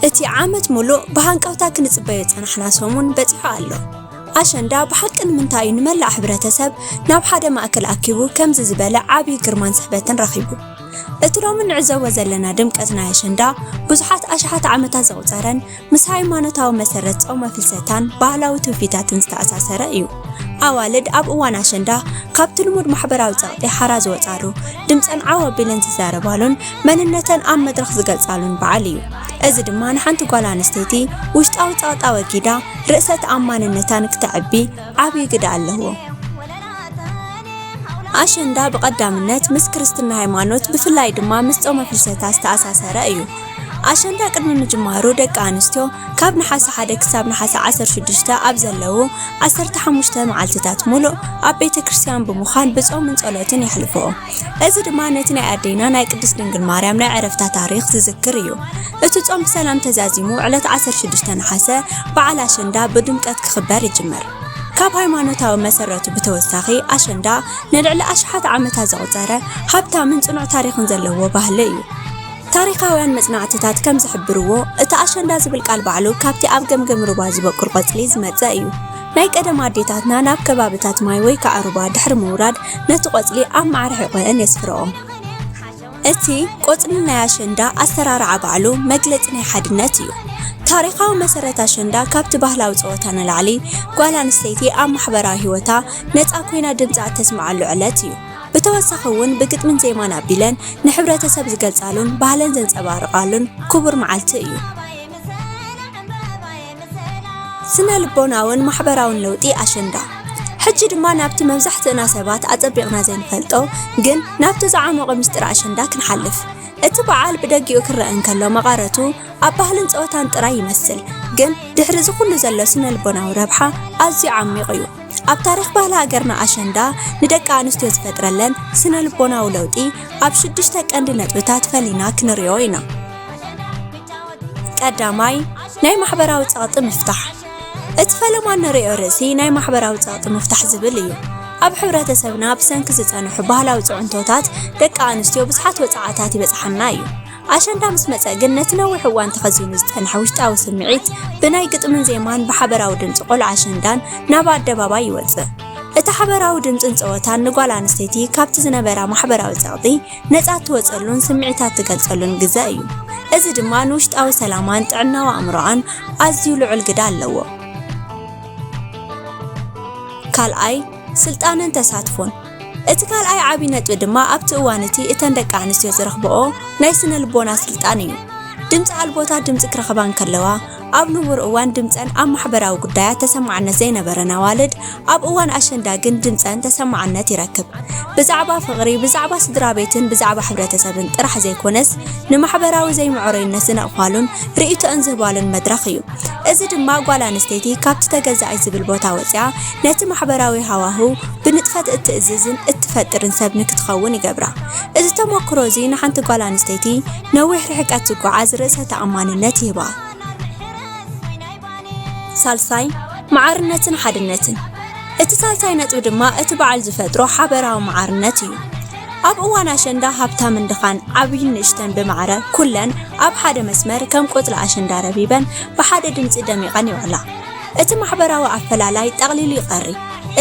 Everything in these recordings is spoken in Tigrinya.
እቲ ዓመት ሙሉእ ብሃንቀውታ ክንጽበዮ ዝጸናሕና ሰሙን በጺሑ ኣሎ። ኣሸንዳ ብሓቂ ንምንታይ እዩ ንመላእ ሕብረተሰብ ናብ ሓደ ማእከል ኣኪቡ ከምዚ ዝበለ ዓቢ ግርማን ስሕበትን ረኺቡ? እቲ ሎሚ ንዕዘቦ ዘለና ድምቀት ናይ ኣሸንዳ ብዙሓት ኣሽሓት ዓመታት ዘቑጸረን ምስ ሃይማኖታዊ መሰረት ጾመ ፍልሰታን ባህላዊ ትውፊታትን ዝተኣሳሰረ እዩ። ኣዋልድ ኣብ እዋን ኣሸንዳ ካብቲ ልሙድ ማሕበራዊ ጸቕጢ ሓራ ዝወጻሉ፣ ድምጸን ዓው ኣቢለን ዝዛረባሉን መንነተን ኣብ መድረኽ ዝገልጻሉን በዓል እዩ። እዚ ድማ ንሓንቲ ጓል ኣንስተይቲ ውሽጣዊ ጸቕጣ ወጊዳ ርእሰ ተኣማንነታ ንክተዕቢ ዓቢ ግደ ኣለዎ። ኣሸንዳ ብቐዳምነት ምስ ክርስትና ሃይማኖት፣ ብፍላይ ድማ ምስ ጾመ ፍልሰታ ዝተኣሳሰረ እዩ። ኣሸንዳ ቅድሚ ምጅማሩ ደቂ ኣንስትዮ ካብ ነሓሰ ሓደ ክሳብ ነሓሰ ዓሰርተ ሽዱሽተ ኣብ ዘለዉ ዓሰርተ ሓሙሽተ መዓልትታት ሙሉእ ኣብ ቤተ ክርስቲያን ብምዃን ብጾምን ጸሎትን የሕልፍኦ። እዚ ድማ ነቲ ናይ ኣዴና ናይ ቅድስት ድንግል ማርያም ናይ ዕረፍታ ታሪኽ ዝዝክር እዩ። እቲ ጾም ብሰላም ተዛዚሙ ዕለት ዓሰርተ ሽዱሽተ ነሓሰ በዓል ኣሸንዳ ብድምቀት ክኽበር ይጅምር። ካብ ሃይማኖታዊ መሰረቱ ብተወሳኺ ኣሸንዳ ንልዕሊ ኣሽሓት ዓመታት ዘቑጸረ ሃብታምን ጽኑዕ ታሪኽን ዘለዎ ባህሊ እዩ። ታሪኻውያን መጽናዕትታት ከም ዝሕብርዎ፣ እቲ ኣሸንዳ ዝብል ቃል ባዕሉ ካብቲ ኣብ ገምገም ሩባ ዝበቁል ቆጽሊ ዝመጸ እዩ። ናይ ቀደም ኣዴታትና ናብ ከባብታት ማይ ወይ ከኣ ሩባ ድሕሪ ምውራድ ነቲ ቆጽሊ ኣብ ማዕረ ሕቖኤን የስፍርኦ። እቲ ቆጽሊ ናይ ኣሸንዳ ኣሰራርዓ ባዕሉ መግለጺ ናይ ሓድነት እዩ። ታሪኻዊ መሰረት ኣሸንዳ ካብቲ ባህላዊ ጸወታ ንላዕሊ ጓል ኣንስተይቲ ኣብ ማሕበራዊ ህይወታ ነጻ ኮይና ድምጻ እተስምዓሉ ዕለት እዩ። ብተወሳኺ እውን ብግጥምን ዜማን ኣቢለን ንሕብረተሰብ ዝገልጻሉን ባህለን ዘንጸባርቓሉን ክቡር መዓልቲ እዩ። ስነ ልቦናውን ማሕበራውን ለውጢ ኣሸንዳ። ሕጂ ድማ ናብቲ መብዛሕትእና ሰባት ኣጸቢቕና ዘይንፈልጦ ግን ናብቲ ዝዓሞቐ ምስጢር ኣሸንዳ ክንሓልፍ። እቲ በዓል ብደጊኡ ክረአ እንከሎ መቐረቱ ኣብ ባህልን ጸወታን ጥራይ ይመስል፣ ግን ድሕሪ እዚ ኩሉ ዘሎ ስነ ልቦናዊ ረብሓ ኣዝዩ ዓሚቕ እዩ። ኣብ ታሪኽ ባህሊ ሃገርና ኣሸንዳ ንደቂ ኣንስትዮ ዝፈጥረለን ስነ ልቦናዊ ለውጢ ኣብ ሽዱሽተ ቀንዲ ነጥብታት ፈሊና ክንሪኦ ኢና። ቀዳማይ፣ ናይ ማሕበራዊ ጸቕጢ ምፍታሕ። እቲ ፈለማ እንሪኦ ርእሲ ናይ ማሕበራዊ ጸቕጢ ምፍታሕ ዝብል እዩ። ኣብ ሕብረተሰብና ብሰንኪ ዝጸንሑ ባህላዊ ጽዕንቶታት ደቂ ኣንስትዮ ብዙሓት ወጻዓታት ይበጽሓና እዩ። ኣሸንዳ ምስ መጸ ግን ነቲ ነዊሕ እዋን ተኸዚኑ ዝጸንሐ ውሽጣዊ ስምዒት ብናይ ግጥምን ዜማን ብሓበራዊ ድምጺ ቆልዑ ኣሸንዳን ናብ ኣደባባይ ይወጽእ። እቲ ሓበራዊ ድምጽን ጸወታን ንጓል ኣንስተይቲ ካብቲ ዝነበራ ማሕበራዊ ጸቕጢ ነጻ እትወጸሉን ስምዒታት ትገልጸሉን ግዘ እዩ። እዚ ድማ ንውሽጣዊ ሰላማን ጥዕናዊ ኣእምሮኣን ኣዝዩ ልዑል ግደ ኣለዎ። ካልኣይ፣ ስልጣንን ተሳትፎን። እቲ ካልኣይ ዓቢ ነጥቢ ድማ ኣብቲ እዋን እቲ እተን ደቂ ኣንስትዮ ዝረኽብኦ ናይ ስነ ልቦና ስልጣን እዩ። ድምጺ ኣልቦታት ድምጺ ክረኽባ እንከለዋ፣ ኣብ ንቡር እዋን ድምጸን ኣብ ማሕበራዊ ጉዳያት ተሰማዕነት ዘይነበረን ኣዋልድ ኣብ እዋን ኣሸንዳ ግን ድምጸን ተሰማዕነት ይረክብ። ብዛዕባ ፍቕሪ፣ ብዛዕባ ስድራ ቤትን ብዛዕባ ሕብረተሰብን ጥራሕ ዘይኮነስ፣ ንማሕበራዊ ዘይምዕሩይነት ዝነቕፋሉን ርእይቶኣን ዝህባሉን መድረኽ እዩ። እዚ ድማ ጓል ኣንስተይቲ ካብቲ ተገዛኢት ዝብል ቦታ ወጺኣ ነቲ ማሕበራዊ ሃዋህው ብንጥፈት እትእዝዝን እትፈጥርን ሰብ ንክትኸውን ይገብራ። እዚ ተመክሮ እዚ ንሓንቲ ጓል ኣንስተይቲ ነዊሕ ርሕቀት ዝጓዓዝ ርእሰ ተኣማንነት ይህባ። ሳልሳይ፣ ማዕርነትን ሓድነትን። እቲ ሳልሳይ ነጥቢ ድማ እቲ በዓል ዝፈጥሮ ሓበራዊ ማዕርነት እዩ። ኣብ እዋን ኣሸንዳ ሃብታምን ድኻን፣ ዓብይን ንእሽተን ብማዕረ ኩለን ኣብ ሓደ መስመር ከም ቆጽሊ ኣሸንዳ ረቢበን ብሓደ ድምጺ ደሚቐን ይውዕላ። እቲ ማሕበራዊ ኣፈላላይ ጠቕሊሉ ይቐሪ።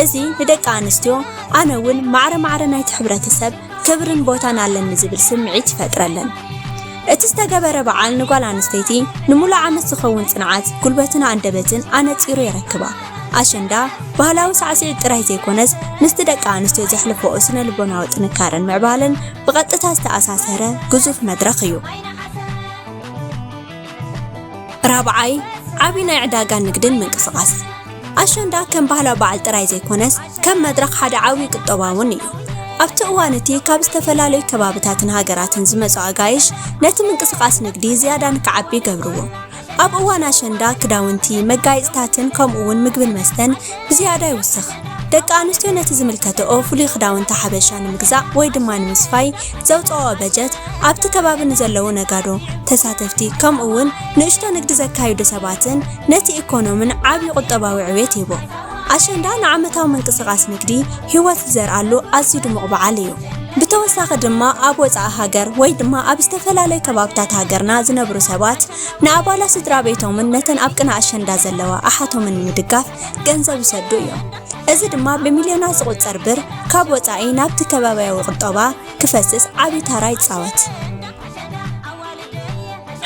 እዚ ንደቂ ኣንስትዮ ኣነ እውን ማዕረ ማዕረ ናይቲ ሕብረተሰብ ክብርን ቦታን ኣለኒ ዝብል ስምዒት ይፈጥረለን። እቲ ዝተገበረ በዓል ንጓል ኣንስተይቲ ንሙሉእ ዓመት ዝኸውን ጽንዓት፣ ጉልበትን ኣንደበትን ኣነጺሩ የረክባ። ኣሸንዳ ባህላዊ ሳዕስዒት ጥራይ ዘይኮነስ፣ ምስቲ ደቂ ኣንስትዮ ዘሕልፈኦ ስነ ልቦናዊ ጥንካረን ምዕባለን ብቐጥታ ዝተኣሳሰረ ግዙፍ መድረኽ እዩ። ራብዓይ፣ ዓቢ ናይ ዕዳጋን ንግድን ምንቅስቓስ። ኣሸንዳ ከም ባህላዊ በዓል ጥራይ ዘይኮነስ፣ ከም መድረኽ ሓደ ዓቢ ቁጠባ እውን እዩ። ኣብቲ እዋን እቲ ካብ ዝተፈላለዩ ከባብታትን ሃገራትን ዝመጹ ኣጋይሽ ነቲ ምንቅስቓስ ንግዲ ዝያዳ ንክዓቢ ይገብርዎ። ኣብ እዋን ኣሸንዳ ክዳውንቲ፣ መጋየጽታትን ከምኡ እውን ምግብን መስተን ብዝያዳ ይውስኽ። ደቂ ኣንስትዮ ነቲ ዝምልከተኦ ፍሉይ ክዳውንቲ ሓበሻ ንምግዛእ ወይ ድማ ንምስፋይ ዘውጽኦ በጀት ኣብቲ ከባቢ ንዘለዉ ነጋዶ፣ ተሳተፍቲ፣ ከምኡ እውን ንእሽቶ ንግዲ ዘካይዱ ሰባትን ነቲ ኢኮኖምን ዓቢ ቁጠባዊ ዕብየት ይህቦ። ኣሸንዳ ንዓመታዊ ምንቅስቓስ ንግዲ ህይወት ዝዘርኣሉ ኣዝዩ ድሙቕ በዓል እዩ። ብተወሳኺ ድማ ኣብ ወጻኢ ሃገር ወይ ድማ ኣብ ዝተፈላለዩ ከባብታት ሃገርና ዝነብሩ ሰባት ንኣባላት ስድራ ቤቶምን ነተን ኣብ ቅነ ኣሸንዳ ዘለዋ ኣሓቶምን ንምድጋፍ ገንዘብ ይሰዱ እዮም። እዚ ድማ ብሚልዮናት ዝቑጸር ብር ካብ ወጻኢ ናብቲ ከባብያዊ ቁጠባ ክፈስስ ዓቢ ተራ ይጻወት።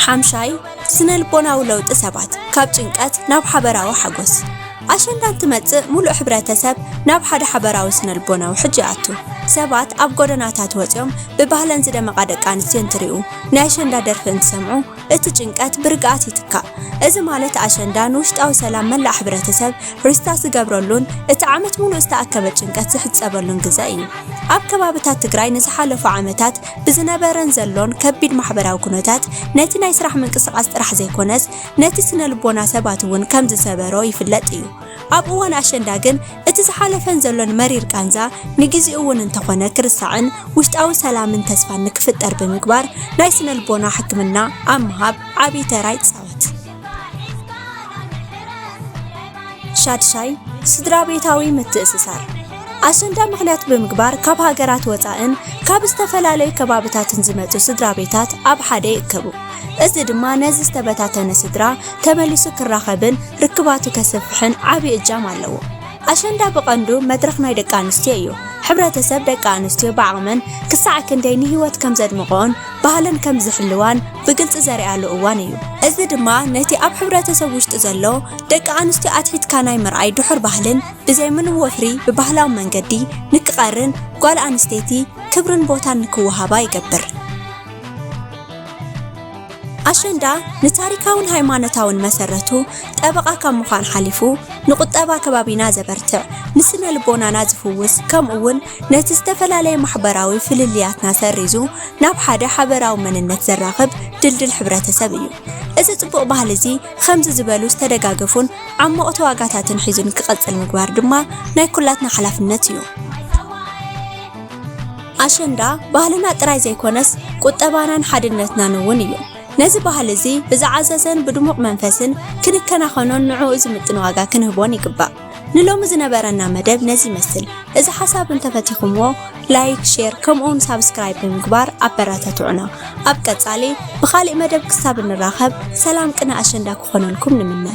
ሓምሻይ፣ ስነ ልቦናዊ ለውጢ ሰባት ካብ ጭንቀት ናብ ሓበራዊ ሓጎስ። ኣሸንዳ እንትመጽእ፣ ሙሉእ ሕብረተሰብ ናብ ሓደ ሓበራዊ ስነ ልቦናዊ ሕጂ ይኣቱ። ሰባት ኣብ ጎደናታት ወጺኦም ብባህለን ዝደመቓ ደቂ ኣንስትዮ እንትሪኡ፣ ናይ ኣሸንዳ ደርፊ እንትሰምዑ፣ እቲ ጭንቀት ብርግኣት ይትካእ። እዚ ማለት ኣሸንዳ ንውሽጣዊ ሰላም መላእ ሕብረተሰብ ሪስታት ዝገብረሉን እቲ ዓመት ሙሉእ ዝተኣከበ ጭንቀት ዝሕጸበሉን ግዘ እዩ። ኣብ ከባብታት ትግራይ ንዝሓለፉ ዓመታት ብዝነበረን ዘሎን ከቢድ ማሕበራዊ ኩነታት ነቲ ናይ ስራሕ ምንቅስቓስ ጥራሕ ዘይኮነስ ነቲ ስነ ልቦና ሰባት እውን ከም ዝሰበሮ ይፍለጥ እዩ። ኣብ እዋን ኣሸንዳ ግን እቲ ዝሓለፈን ዘሎን መሪር ቃንዛ ንግዜኡ እውን እንተኾነ ክርሳዕን ውሽጣዊ ሰላምን ተስፋን ንክፍጠር ብምግባር ናይ ስነ ልቦና ሕክምና ኣብ ምሃብ ዓቢ ተራ ይጻወት። ሻድሻይ፣ ስድራ ቤታዊ ምትእስሳር። ኣሸንዳ ምኽንያት ብምግባር ካብ ሃገራት ወጻእን ካብ ዝተፈላለዩ ከባብታትን ዝመጹ ስድራ ቤታት ኣብ ሓደ ይእከቡ። እዚ ድማ ነዚ ዝተበታተነ ስድራ ተመሊሱ ክራኸብን ርክባቱ ከሰፍሕን ዓቢ እጃም ኣለዎ። ኣሸንዳ ብቐንዱ መድረኽ ናይ ደቂ ኣንስትዮ እዩ። ሕብረተሰብ ደቂ ኣንስትዮ ብዓቕመን ክሳዕ ክንደይ ንህይወት ከም ዘድምቐኦን ባህለን ከም ዝሕልዋን ብግልጺ ዘርእያሉ እዋን እዩ። እዚ ድማ ነቲ ኣብ ሕብረተሰብ ውሽጢ ዘሎ ደቂ ኣንስትዮ ኣትሒትካ ናይ ምርኣይ ድሑር ባህልን ብዘይ ምንም ወፍሪ ብባህላዊ መንገዲ ንክቐርን ጓል ኣንስተይቲ ክብርን ቦታን ንክወሃባ ይገብር። ኣሸንዳ ንታሪካውን ሃይማኖታውን መሰረቱ ጠበቓ ካብ ምዃን ሓሊፉ ንቁጠባ ከባቢና ዘበርትዕ፣ ንስነ ልቦናና ዝፍውስ፣ ከምኡ እውን ነቲ ዝተፈላለየ ማሕበራዊ ፍልልያትና ሰሪዙ ናብ ሓደ ሓበራዊ መንነት ዘራኽብ ድልድል ሕብረተሰብ እዩ። እዚ ጽቡቕ ባህሊ እዚ ከምዚ ዝበሉ ዝተደጋገፉን ዓመቕቲ ዋጋታትን ሒዙ ንክቐጽል ምግባር ድማ ናይ ኩላትና ሓላፍነት እዩ። ኣሸንዳ ባህልና ጥራይ ዘይኮነስ ቁጠባናን ሓድነትናን እውን እዩ። ነዚ ባህሊ እዚ ብዝዓዘዘን ብድሙቕ መንፈስን ክንከናኸኖን ንዕኡ ዝምጥን ዋጋ ክንህቦን ይግባእ። ንሎሚ ዝነበረና መደብ ነዚ ይመስል። እዚ ሓሳብ እንተፈቲኹምዎ ላይክ፣ ሼር ከምኡውን ሳብስክራይብ ብምግባር ኣበረታትዑና። ኣብ ቀጻሊ ብኻሊእ መደብ ክሳብ እንራኸብ ሰላም ቅነ ኣሸንዳ ክኾነልኩም ንምነ።